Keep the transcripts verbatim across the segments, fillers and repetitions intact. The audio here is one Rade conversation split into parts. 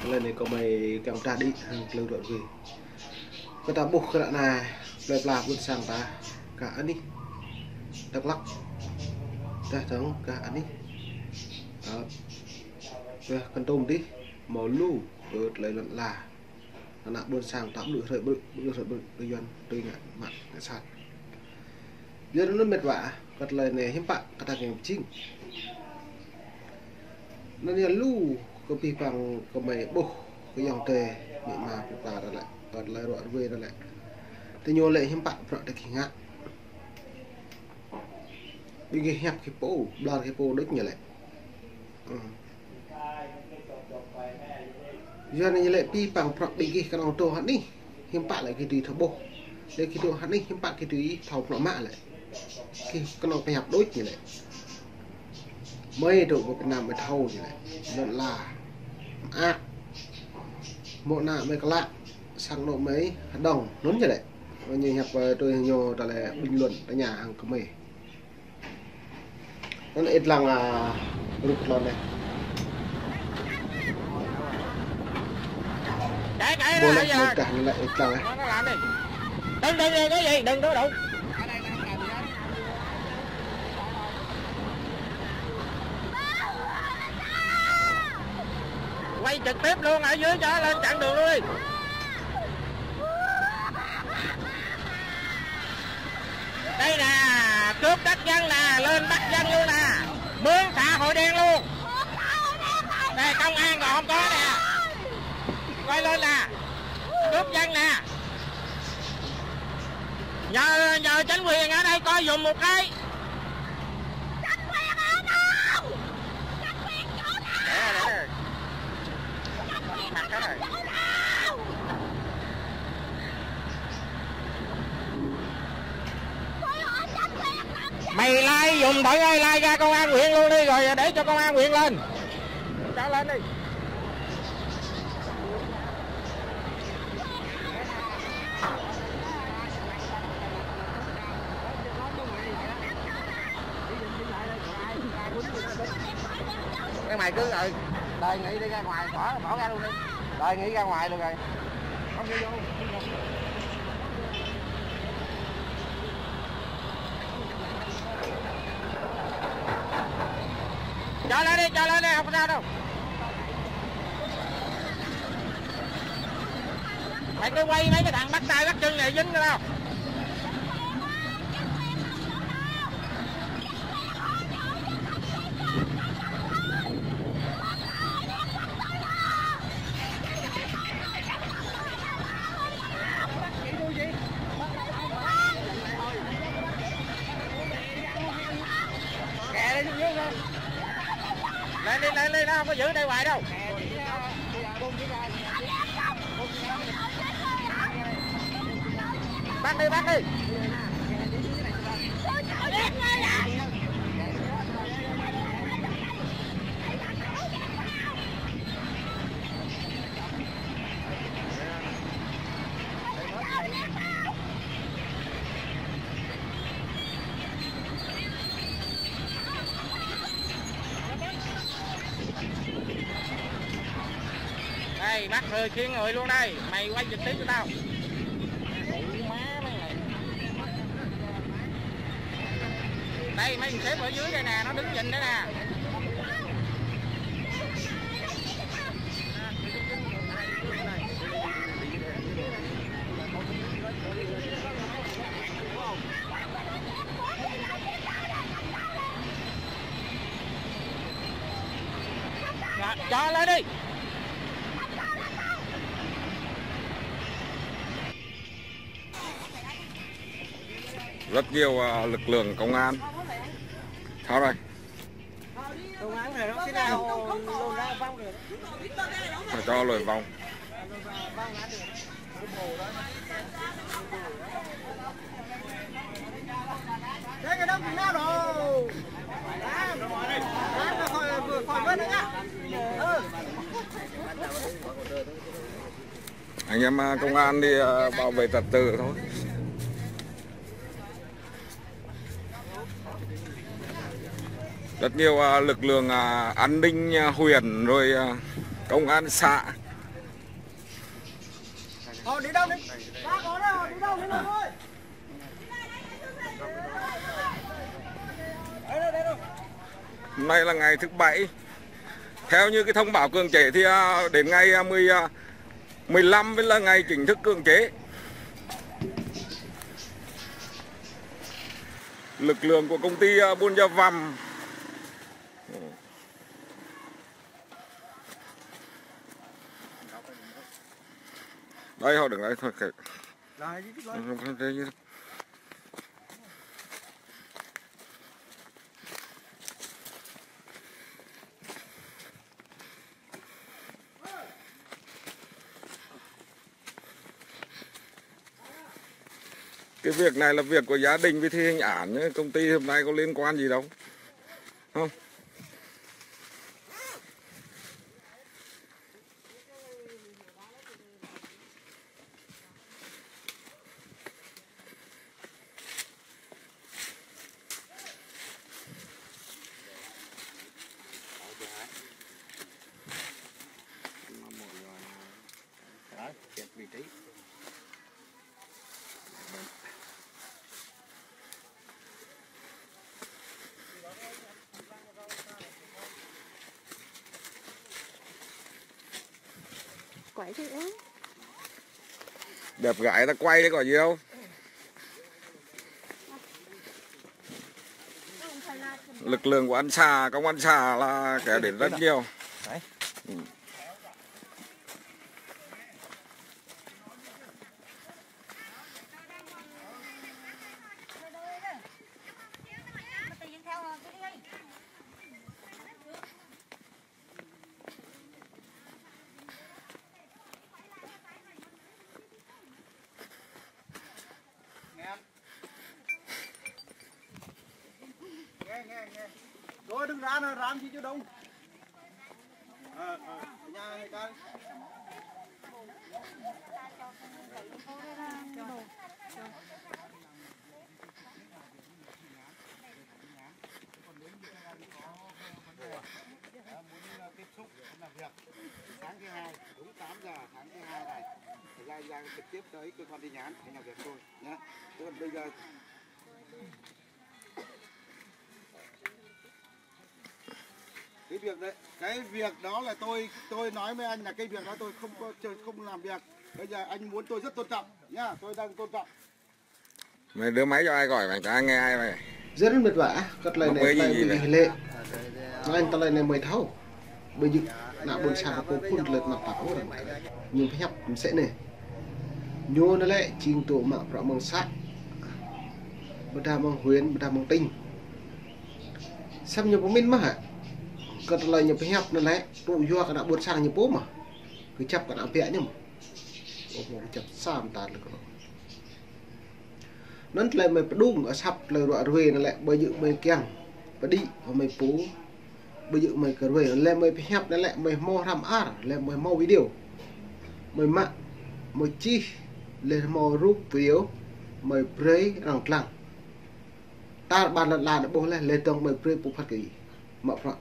Klei anei kâo mei kiăng pơdah đĭ hŏng klei ruă ruê. Kơ ta ƀuh kơ ară anei, plei pla ƀuôn sang ta, kơ anih Dak Lak, dah dơ̆ng kơ anih, ơ, kơ Kon Tum dih, mâo lu, ơ, klei lăn ala. Ană ƀuôn sang ta ƀrư̆ hrơi ƀrư̆, ƀrư̆ hrơi ƀrư̆, tui Yuăn, tui ngă mă, ngă sat. Yuăn anăn mĭt wa, kơ klei anei hiam pă, kơ ta kiăng pơjing. Anăn yơh lu kơ bi păng kơ mei ƀuh kơ ayŏng adei, amĭ ama, pô pla ta lĕ, kơ klei ruă ruê ta lĕ. Ti ñu lĕ hiam pă bruă ta ki ngă. Bi gih hiăp ki pô, blar ki pô đuč ñu lĕ. Ơ. Yua anăn ñu lĕ bi păng bruă bi gih knŏng dôk hŏng anih. Hiam pă lĕ gih dưi thâo ƀuh. Lĕ gih dôk hŏng anih hiam pă gih dưi thâo bruă mă lĕ. Gih knŏng pơhiăp đuč ñu lĕ. Mei dôk ƀơ Việt Nam mei thâo ñu lĕ. Lăn ala. Mơak. Mô̆ ană mei klă. Sang anôk mei hdơ̆ng. Anăn ñu lĕ. Ñu hiăp, ơ, tui ñu ta lĕ bình luận ta ña hŏng kơ mei. Anăn ih dlăng, a, rup tlôn anei. Bố lĕ mâo dah ñu lĕ ih dlăng, a. Đừng, đừng, đừng có gì, đừng có đụng. Quay trực tiếp luôn ở dưới cho lên chặn đường lui. Đây nè, cướp đất dân nè, lên bắt dân luôn nè. Mướn xã hội đen luôn. Đây, công an còn không có nè. Quay lên nè. Cướp dân nè. Nhờ, nhờ chính quyền ở đây coi dùm một cái. Mày lai dùm thử ơi, lai ra công an huyện luôn đi, rồi để cho công an huyện lên. Cho lên đi. Cái mày cứ, ờ, đề nghị đi ra ngoài, bỏ, bỏ ra luôn đi. Đề nghị ra ngoài luôn rồi. Không vô, vô. Cho lên đi, cho lên đi, không sao đâu. Mày cứ quay mấy cái thằng bắt tay bắt chân này dính tao. Lên đi, lên đi, nó không có giữ đây hoài đâu. Bắt đi, bắt đi. Đây, bắt rồi, khiêng người luôn đây. Mày quay trực tiếp cho tao. Má mày này. Đây, mấy thằng sếp ở dưới đây nè, nó đứng nhìn đây nè. Dạ, cho lên đi. Rất nhiều, à, lực lượng công an. Sao đây? Công an này nó thế nào? Phải cho lội vòng. Anh em, à, công an đi, à, bảo vệ trật tự thôi. Rất nhiều, à, lực lượng, à, an ninh, à, huyện rồi, à, Công an xã. Họ đi đâu đi? Ba con đó, họ đi đâu đi đâu thôi? Đây, đây, đây, đây. Hôm nay là ngày thứ bảy. Theo như cái thông báo cưỡng chế thì, à, đến ngày, à, mười, à, mười lăm mới là ngày chính thức cưỡng chế. Lực lượng của công ty, à, Buôn Gia Văm. Đây, họ đứng đây thôi, kệ. Cái việc này là việc của gia đình với thi hành án nhé. Công ty hôm nay có liên quan gì đâu. Không. Đó, check vị trí. Quay chứ. Đẹp gái ta quay đấy có gì đâu. Lực lượng của an xã, công an xã là kéo đến rất nhiều. Đấy. Ừ. Nghe, nghe, nghe. Thôi đừng ra nữa, ra làm gì cho đông. Ờ, ờ, ở nhà này coi. Muốn tiếp xúc, làm việc. Sáng thứ hai, đúng tám giờ sáng thứ hai này. Thời gian giao trực tiếp tới cơ quan thi hành án để làm việc thôi nhé. Thế còn bây giờ cái việc đấy, cái việc đó là tôi tôi nói với anh là cái việc đó tôi không có, tôi không làm việc. Bây giờ anh muốn tôi rất tôn trọng nha, tôi đang tôn trọng. Mày đưa máy cho ai gọi, mày chả nghe ai mày. Dân mệt vả, cất lời này, mày tlei gì ƀing ih lĕ. Nói anh tlei này mơi thâo. Ƀu djŏ ană ƀuôn sang kơ pô phŭn tlei mă pă ôh arăng. Ñu pơhiăp msĕ anei. Ñu anei lĕ jing tŭ mă prăk mơ̆ng xã. Ƀiădah mơ̆ng huyện, ƀiădah mơ̆ng tỉnh. Săm ñu pơmĭn mơh hă. Kơ tlei ñu pơhiăp anei lĕ, tŭ yua kơ ană ƀuôn sang ñu pô mơh. Kjăp kơ ană biă ñu mơh. Ôh, mâo kjăp sa mta lĕ kơ. Anăn tlei mơi pơdŭng asăp tlei ruă ruê anăn lĕ ƀu djŏ mơi kiăng pơđĭ kơ mơi pô. Ƀu djŏ mơi kơ ruê, lĕ mơi pơhiăp anăn lĕ mơi hmâo hrăm ar, lĕ mơi hmâo video. Mơi mă, mơi čih, lĕ hmâo rup video, mơi brei arăng dlăng. Tar ƀar lăn ala anei ƀuh leh, leh dơ̆ng mơi brei pô phat kơ ih. Mă prăk.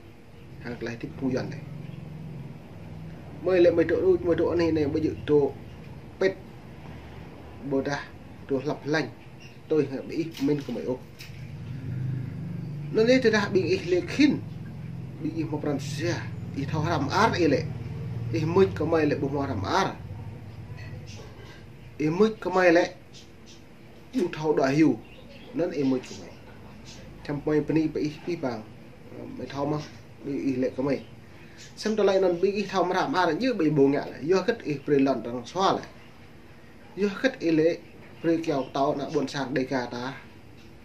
Hăng klei hdĭp phung Yuăn anei. Mơi lĕ mơi dôk đuč, mơi dôk anei anei ƀu djŏ dôk pĭt. Ƀôdah dôk hlăp hlăñ. Tui hăng ƀing ih pơmĭn kơ mơi ôh. Anăn anei tơdah ƀing ih lĕ khĭn. Ƀing ih mâo pran jua. Ih thâo hrăm ar ih lĕ. Ih mưč kơ mơi lĕ ƀu mâo hrăm ar. Ih mưč kơ mơi lĕ ƀu thâo đuĕ hiu, anăn ih mưč kơ mơi. Čăm mơi bơni pơ ih pih pang, mơi thâo mơh, ƀing ih lĕ kơ mơi. Săm tlei anăn ƀing ih thâo mră mră ñu ƀu ƀuh ngă lĕ, yua hgĕt ih brei lăn arăng sua lĕ. Yua hgĕt ih lĕ brei kyâo tâo ană ƀuôn sang Đêga ta,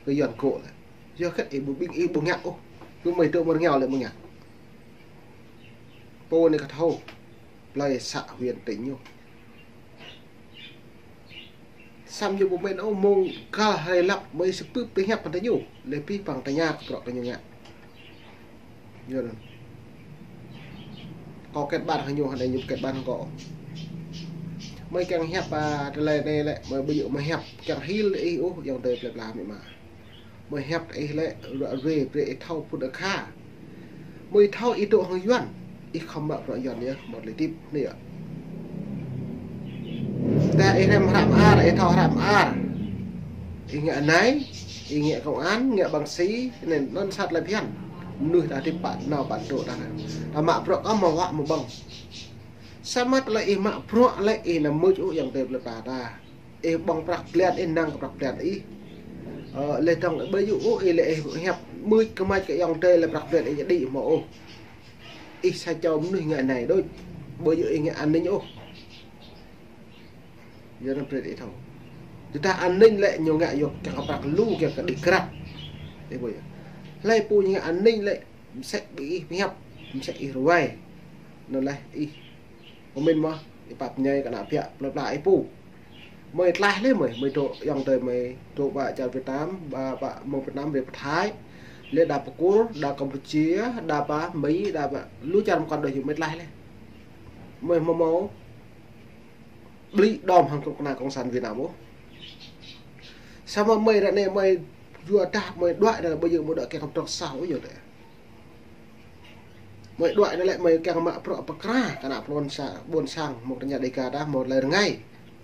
kơ Yuăn kơ lĕ. Yua hgĕt ih ƀu ƀing ih ƀu ngă ôh, kơ mơi tŭ mơ̆ng rơngiao lĕ ƀu ngă. Pô anei kơ thâo, plei xã huyện tỉnh ñu. Săm ñu ƀu mĭn ôh mông kal hruê lăp mơi sơpưp pơhiăp hŏng diñu, lĕ pih pang tơña kơ prăk kơ ñu ngă. Yua anăn. Kâo kết bạn hŏng ñu, hŏng ñu kết bạn hŏng kâo. Mơi kiăng hiăp, a, tlei anei lĕ, mơi ƀu djŏ mơi hiăp, kiăng hil ih ôh, ayŏng adei plei pla amĭ ama. Mơi hiăp ih lĕ, ruă ruê, brei ih thâo phŭn akha. Mơi thâo ih dôk hŏng Yuăn. Ih khŏm mă bruă Yuăn yơh, mâo tơlơi hdĭp, anei yơh. Tơdah ih hrăm hră mơar, ih thâo hră mơar. Ih ngă nai, ih ngă công an, ngă bằng si, anăn, anăn sat lĕ bhiăn. Mnuih ta hdĭp pă nao pă dôk ta. Ta mă bruă kơ mâo huă mâo ƀơ̆ng. Samơ̆ tơlơi ih mă bruă lĕ ih nao mưč ôh ayŏng adei plei pla ta. Ih ƀơ̆ng prăk blan ih năng kơ prăk blan ih. Ơ, leh dơ̆ng ƀu djŏ ôh ih lĕ ih hiăp mưč kơ mač kơ ayŏng adei lĕ prăk blan ih djă đĭ mâo ôh. Ih sa čô mnuih ngă nai đôč. Ƀu djŏ ih ngă an ninh ôh. Yua anăn brei ih thâo. Tơdah an ninh lĕ ñu ngă yua kiăng kơ prăk lu kiăng kơ đĭ krăt. Ih ƀuh yơh. Hlei pô ñu ngă an ninh lĕ msĕ bi ih hiăp, msĕ ih ruai. Anăn leh ih. Pơmĭn mơh, ih pap ñai kơ ană biă, plei pla ih pô. Mơi tlaih leh mơi, mơi dôk ayŏng adei mơi, dôk ƀă čar Việt Nam, ƀă, ƀă mơ̆ng Việt Nam ƀĕ pơ Thái. Leh đa pơ Kur, đa Campuchia, đa pơ Mi, đa pơ lu čar mkăn đôi hiu mơi tlaih leh. Mơi mâo mâo blĭ đom hŏng knŭk kna cộng sản Việt Nam ôh. Samơ̆ mơi ră anei mơi yua dah mơi đuĕ anăn ƀu djŏ mâo đuĕ kiăng kơ mtrŏk sa ôh yơh tĕ. Mơi đuĕ anăn lĕ mơi kiăng mă bruă pơkra kơ ană ƀuôn sa, ƀuôn sang mâo tơña Dega dah mâo tơlơi rơngai.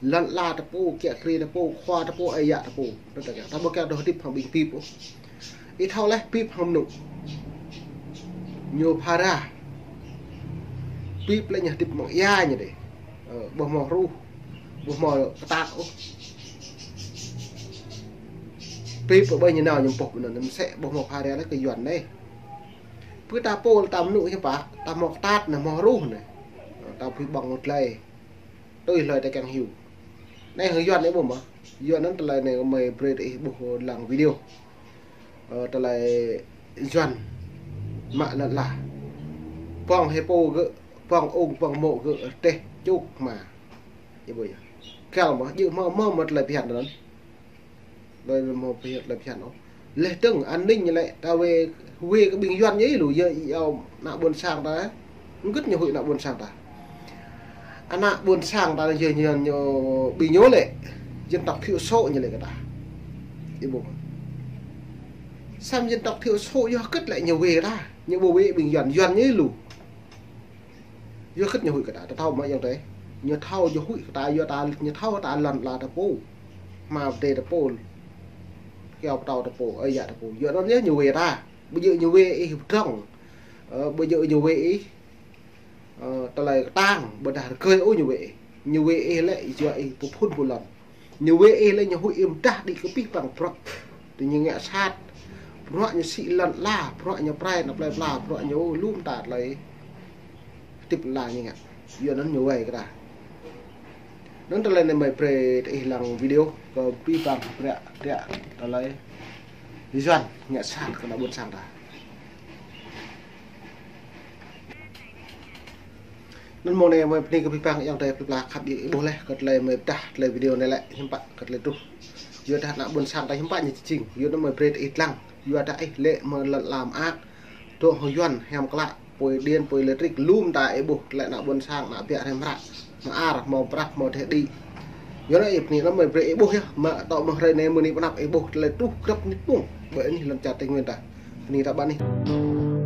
Lăn ala ta pô, kiă kriê ta pô, khua ta pô, êyă ta pô. Anăn ta kiăng, ta ƀu kiăng dôk hdĭp hŏng ƀĭng bĭp ôh. Ih thâo leh bĭp hŏng mnŭ. Ñu phara. Bĭp lĕ ñu hdĭp mơ̆ng êa ñu dih. Ơ, ƀuh mâo hruh, ƀuh mâo kơtăk ôh. Bĭp ƀơi ñu nao ñu mpuh anăn, msĕ ƀuh mâo phara leh kơ Yuăn anei. Pơ ta pô ta mnŭ hiư̆m pă, ta mâo kơtăk anei, mâo hruh anei. Ơ, ta pui ƀơ̆ng mâo tơlơi. Tui hlue ta kiăng hiu. Anei hŏng Yuăn anei ƀuh mơh. Yuăn anăn tơlơi anei mơi brei ih ƀuh lăng video. Ơ, tơlơi Yuăn mă lăn ala. Pŏng hĕ pô gơ̆, pŏng ung, pŏng mô̆ gơ̆, rơteh čŭk hma. Ih ƀuh yơh. Kăl mơh, djŏ mâo, mâo, mâo tơlơi bhiăn anăn. Leh mâo bhiăn leh bhiăn ôh. Leh dơ̆ng an ninh lĕ ta wê, wê kơ ƀĭng Yuăn ñu ih lu, yơh, yơh, ană ƀuôn sang ta. Ngưt ñu huĭ ană ƀuôn sang ta. Ană ƀuôn sang ta yơh ñu, ñu ƀĭng ñu lĕ. Dân tộc thiểu số ñu lĕ kơ ta. Ih ƀuh. Săm dân tộc thiểu số yơh kơ lĕ ñu wê ta. Ñu ƀu wê ƀĭng Yuăn, Yuăn ñu ih lu. Yua kơ ñu huĭ kơ ta, ta thâo mơh ayŏng adei. Ñu thâo ñu huĭ kơ ta, yua ta, ñu thâo ta lăn ala ta pô. Hma adei ta pô. Kyâo ptâo ta pô, êyă ta pô. Yua anăn yơh ñu wê ta. Ƀu djŏ ñu wê ih pơdrŏng. Ơ, ƀu djŏ ñu wê ih. Ơ, tơlơi ktang, ƀiădah rơgơi ôh ñu wê ih. Ñu wê ih lĕ, yua ih pơphŭn pơlŏn. Ñu wê ih lĕ ñu huĭ ih mdah đĭ kơ pih păng bruă. Tơ ñu ngă sat. Bruă ñu sĭ lăn ala, bruă ñu prai ană plei pla, bruă ñu lu mta tơlơi. Hdĭp lăn ala ñu ngă. Yua anăn ñu wê kơ ta. Anăn tơlơi anei mơi brei ih lăng video kơ pih păng bruă, bruă tơlơi Yuăn ngă sat kơ ană ƀuôn sang ta. Anăn mông anei mơi bơni kơ pih păng ayŏng adei plei pla khăp ih ƀuh leh kơ tơlơi mơi pơdah tơlơi video anei lĕ hiư̆m pă kơ tơlơi truh. Yua dah ană ƀuôn sang ta hiư̆m pă ñu jing. Yua anăn mơi brei ih dlăng. Yua dah ih lĕ mơ̆ng lăn ala mơak. Dôk hŏng Yuăn hiam klă, pui điện, pui electric, lu mta ih ƀuh tơlơi ană ƀuôn sang, ană biă hriăm hră. Mơar, mâo prăk, mâo teh đĭ. Yua anăn ih bơni anăn mơi brei ih ƀuh yơh. Mă tŏ mơ̆ng hrei anei mơ̆ng anei pơnăp ih ƀuh tơlơi truh grăp mnĭt mông. Ƀơi anih lăn čar Tây Nguyên ta. Bơni ta ƀă anih.